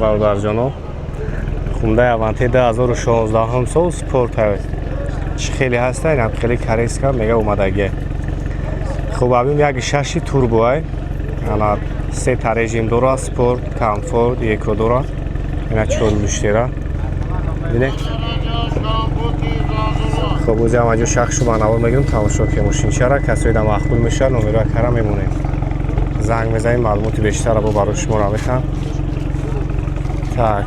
Бародарҷоно, Хундай Аванте 2016 сол, спорт чӣ хеле ҳаста, инам хеле корейска мега омадагия. Хуб, абим як шаши турбоай, ана сета режим дора: спорт, комфорт, эко дора. Ина чор луштера бинед. Хуб, ози ҳамаҷо шахшу ба навор мегирем, тамошо ки мошинчара касои да маъқул мешавад, номероя кара мемонем, занг мезанем, маълумоти бештара бо барои шуморо метам. Так,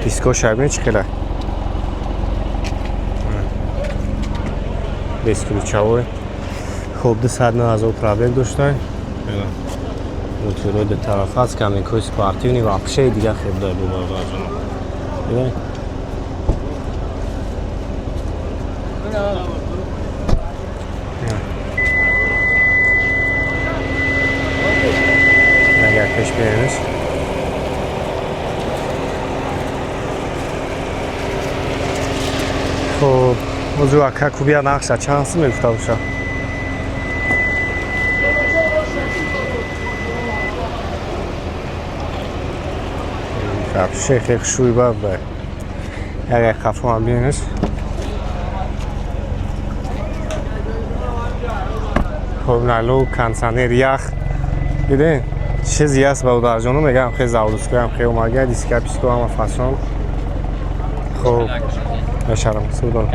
дискоша бинед чӣ хела бесключевой. Хуб, 209 000 пробег доштай, моторҳои дутарафа аст, каминкои спортивный, вообще дига хебдай бо бародарҷоно. Бинед. Агар пеш биёемш, хуб, озу ака кубия нақша чанд сум мегуфта боша? Вообще хеле хушрӯй баб. Агар қафо ҳам бинеш. Хуб, налу кондиционер, ях диден, чизи аст, бародарҷоно. Мегам, хеле заводскоям, хеле омага, диска писко ҳама фасон. Хуб, мешарам судон.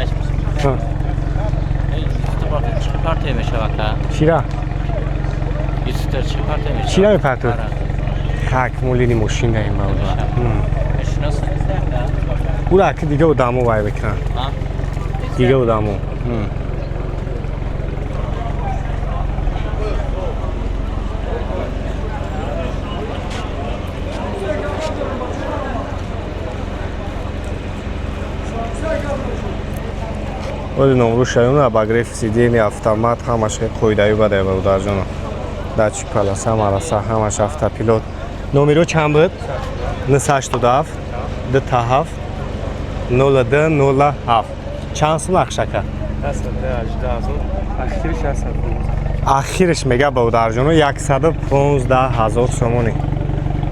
Чира? Чира мепартод? Хак молини мошин даем, бародар. Ура ки дига одамо вай мекунанд, дига одамо. Оли номру шаюна, обогрев сиденья, автомат, ҳамаш қоидаи бадай, бародарҷоно. Датчик полоса мараса, ҳамаш автопилот. Номеро чанд буд? 987 27 02 07. Чанд сум нақшака? Ахирш мега, бародарҷоно, 115 ҳазор сомонӣ.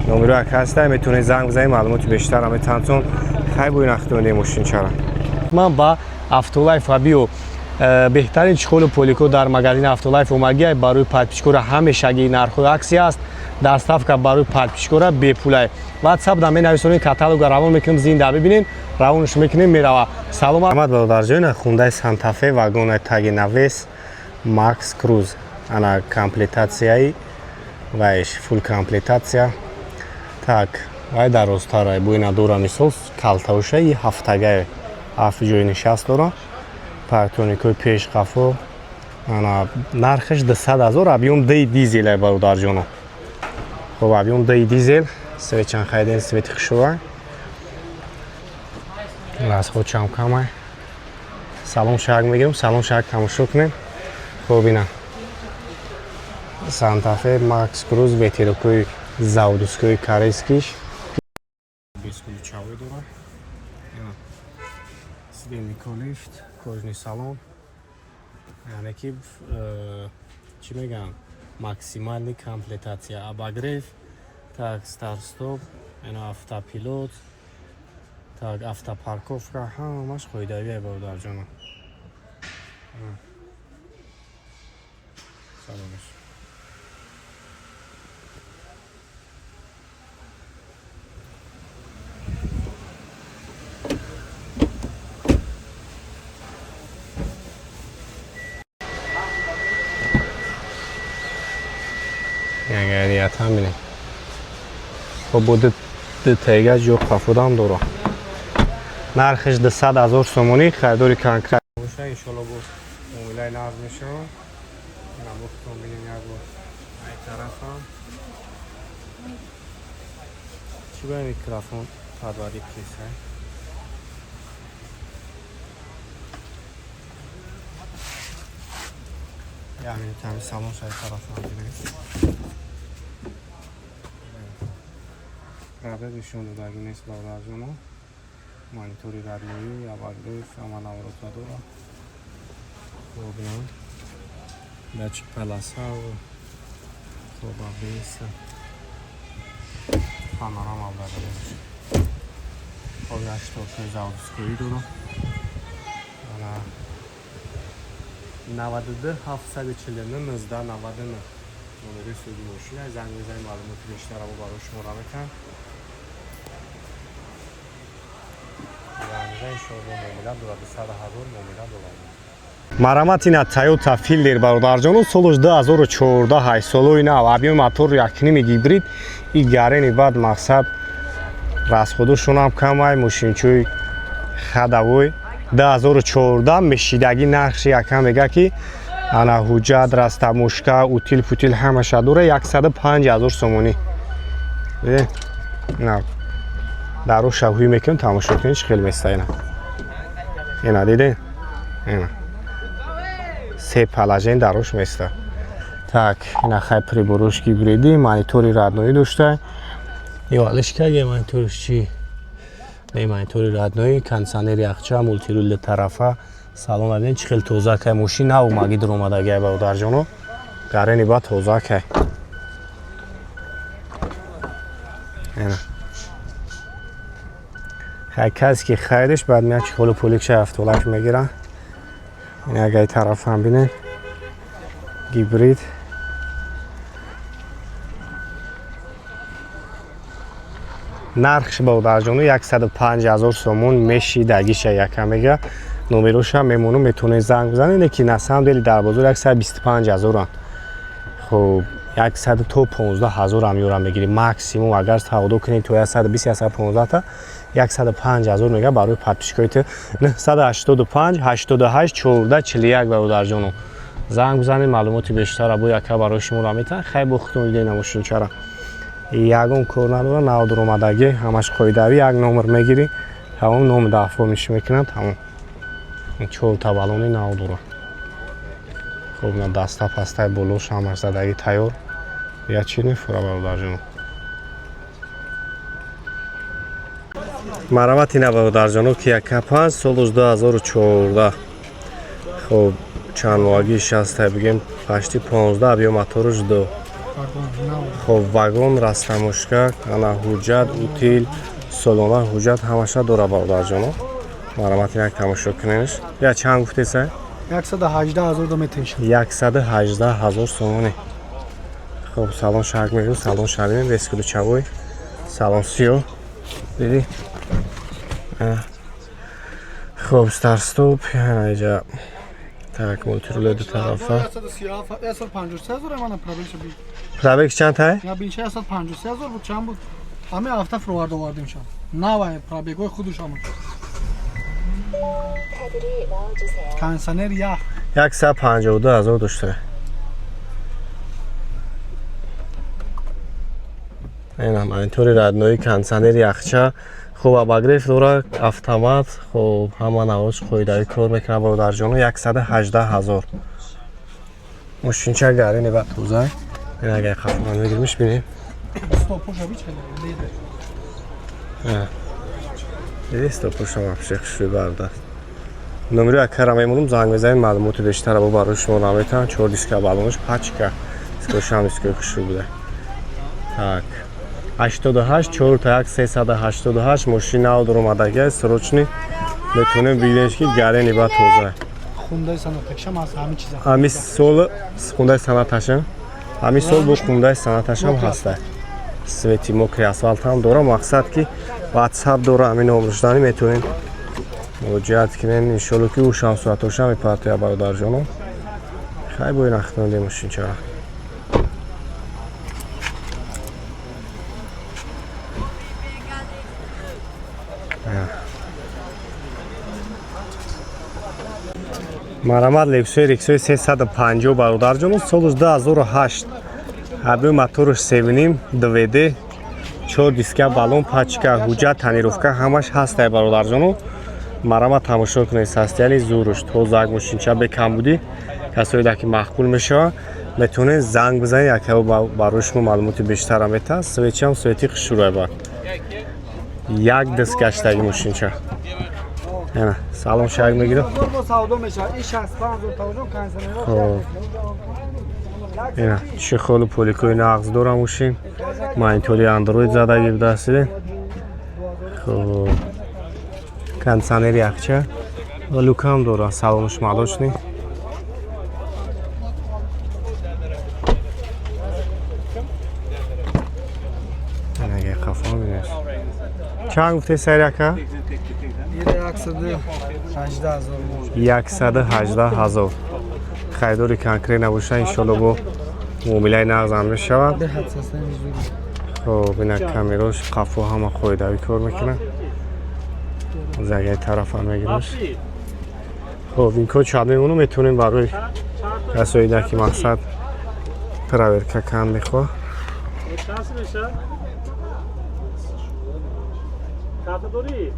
Номеро як ҳаста, метавонед занг бизанед, маълумоти бештар метавонтон. Хай, бо нахтонди мошинчара. Ман ба Автолайф биё, беҳтарин чехолу полико дар магазини Автолайф омагиай. Барои подписчикора ҳамешагӣ нархҳои аксия аст, доставка барои подписчикора бепулай. Ватсап да менависонед, каталога равон мекунем, зинда бибинед, равонш мекунем, мерава. Салом амад, бародарҷон. Хундай Сантафе вагона таги навес Макс Круз, ана комплектатсияи вайш, фулл комплектатсия. Так, вай дарозтарай, бо ина дора, мисол калтаушаи ҳафтагай, ҳафт ҷои нишаст дора, парктроникҳои пеш, қафо. Ана нархаш 200 000, объём ди дизелай, бародарҷоно. Хуб, объём ди дизел, свечан хайден, свети хушрӯа, расходчам камай. Салон шаг мегирем, салон шаг тамошо кунем. Хуб, ина Сантафе Макс Круз, ветерокои заводской корейскиш, бесключевой дора, сиденье лифт, кожаный салон, яъне ки чӣ мегӯям, максимальный комплектатсия, обогрев, так, старт-стоп, ина автопилот, так, автопарковка, ҳамаш қоидавия, бародарҷоно. Саломаш. Ягарият ҳамине. Хоб, бо ду тега ҷо қафудам дора. Нархаш 200 000 сомонӣ, харидори конкрет боша, иншолло бо муомилаи нағз мешавад. Ина бухтон бинем як бор ай тарафам. Чӣ ба микрофон подводить кесай? Як минут, ҳами салон шай тарафам бинем. Пробег нишон додагӣ нест, бародарҷоно. Монитори радиоӣ, обогрев, ҳама наворота дора. Хуб, датчик полоса, хоб, АБС. Панорама барош. Хоб, шторкаи заводской дорам. Ана 92 749 19 99 номери суди мошина. Занг мезанем, маълумоти бештар мо барои шумо метаҳам. Занг мезанем, иншоалло, муомила дорад, 100 000 муомила дорад. Марамат, ина Тойота Филдер, бародарҷону, солуш 2014, солои нав, объёми мотор 1,5, гибрид и гарени. Баъд мақсад расходушонам камай, мошинчӯи ходовой, 2014 мешидагӣ. Нархши якам мега ки ана ҳуҷҷат, растаможка, утил путил ҳамаша дора, 105 ҳазор сомонӣ. На даро шавҳӯй мекунем, тамошо кунед, чӣ хел места. Ина, ина, дидем, ина се положение дарош места. Так, ина хай, приборош гибридӣ, монитори родной дошта. Ё алишкаге мониторш чи не, монитори родной, кондиционери, яхча, мультирул тарафа. Салон абин, чӣ хел тоза кай. Мошин нав маги дуромадагай, бародарҷоно, гарени ба тоза кай. Ина хай, касе ки харидаш, баъд меяд чехолу пуликша ҳафтолак мегира. Ин агай тарафам бинед, гибрид. Нархш, бародарҷоно, 105 ҳазор сомон мешидагиша. Яка мега, номероша мемонум, метавонед занг бизанед, ки на самом деле дар бозор 125 ҳазоранд. Хуб, 100 то 15 ҳазорам ёра мегирӣ максимум, агар савдо кунед то 120, 115 та. 105 ҳазор мега барои подписчикои ту. 985 88 14 41, бародарҷоно, занг бизанед, маълумоти бештара бо яка барои шумо метаҳанд. Хай, бо худтон дидед, мошинчара ягон кор надора, нав дуромадагӣ, ҳамаш қоидавӣ. Як номер мегирӣ, тамом, номи дафтор мекунам, тамом. Чорта балони нав дора. Хуб, на даста пастай болош ҳамаш задагӣ, тайёр. Я чӣ мефура, бародарҷоно? Марамат, ина, бародарҷоно, ки яка панҷ, солуш 2014. Хуб, чанд моҳагӣ шастай, бигем почти 15, объём моторуш ду. Хоб, вагон, растаможка, ана ҳуҷҷат, утил, солона ҳуҷҷат ҳамаша дора, бародарҷоно. Марамат, як тамошо куненш. Я чанд гуфтеса? 118 ҳазор дометеш. 118 ҳазор сомонӣ. Хоб, салон шак мегӯ, салон шабем, бесключевой, салон сиё, дидӣ. Хоб, старт-стоп иҷа. Так, мультируля ду тарафа. 153 ҳазор мана пробегша би. Пробег чанд тай? Я бинча 153 ҳазор буд, чанд буд? Ҳамин ҳафта фуровард овардем шам. Навай пробегҳои худаш ҳамон. Кондиционер, ях. 152 ҳазор дошта. Ина монитори родной, кондиционер, яхча. Хуб, обогрев дора, автомат. Хуб, ҳама навош қоидавӣ кор мекунад, бародарҷоно. 118 ҳазор мошинча, гарини ба тоза. Ин агар хафман мегиримиш, бинем. Стопоша бич хеле. Диди, стопоша вообще хушрӯй бардаст. Номери акара мемонум, занг мезанем, маълумоти бештара бо барои шумо наметавон. Чор диска балонаш пачка, дискошам дискои хушрӯй буда. Так, 88 4 1 388. Мошин нав дуромадагия, срочный метавонем бигирем, ки гарени ба тоза. Хундаи санатакшам ҳаст, ҳамин чиза. Ҳамин сол хундаи санаташам, ҳамин сол бо хундаи санаташам ҳаста. Свети мокрый асфалт ҳам дора. Мақсад ки ватсап дора, ҳамин номрушдани метавонем муроҷиат кунем. Иншолло, ки ӯ шам соатоша мепартоя, бародарҷоно. Хай, бо ин ахтонде мошинчара. Марамат, Лексуси RX ои 350, бародарҷоно, солуш 2008, объём моторуш 3,5 2WD, чор диска балон, пачка, ҳуҷҷат, тонировка ҳамаш ҳастай, бародарҷоно. Марамат, тамошо кунед, состояние зуруш, тозак мошинча, бекамбудӣ. Касое ки маъқул мешавад, метавонед занг бизанед, якао барои шумо маълумоти бештара метаҳад. Светчиам свети хушрӯя, ба як диск гаштаги мошинча. Ана салом шак мегирам. Савдо мешавад. И 65 ҳазор тавҷон, кондиционер. Хоб. Ина чехолу поликои нағз дора мошин. Монитори Андроид задаги будастиден. Хоб, кондиционери яхча ва люкам дора, салонаш молочный. Анаги қафо бинеш. Чанд гуфте, сайр ака? 118 000. Харидори конкрет набоша, иншолло, бо муомилаи нағзам мешавад. Хоб, ина камерош қафо ҳама қоидавӣ кор мекунад. Загаи тарафа мегираш. Хоб, ин кор чанд мемону метавонем барои касоида ки мақсад проверка кан мехоҳ. Чанд меша? Карта дорӣ?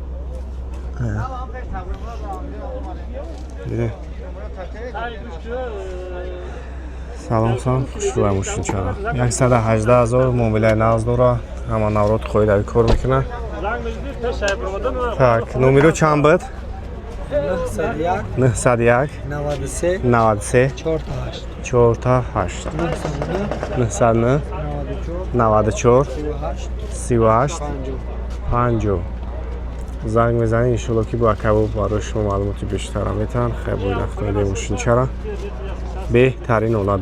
Диде. Ай, гӯш кун. Салом, салом, хушрӯя мошинчара. 118 000, муомилаи нағз дора, ҳама наврод қоидавӣ кор мекунад. Занг мезанӣ пеш шайб ромадан. Так, номеро чанд буд? 901 93. 93. 48. 48. 909. 94. 94. 38. 38. 50. Занг мезанед, иншолло, ки бо акабо барои шумо маълумоти бештара метаҳанд. Хай, бо инахтоиде мошинчара беҳтарин ҳолат.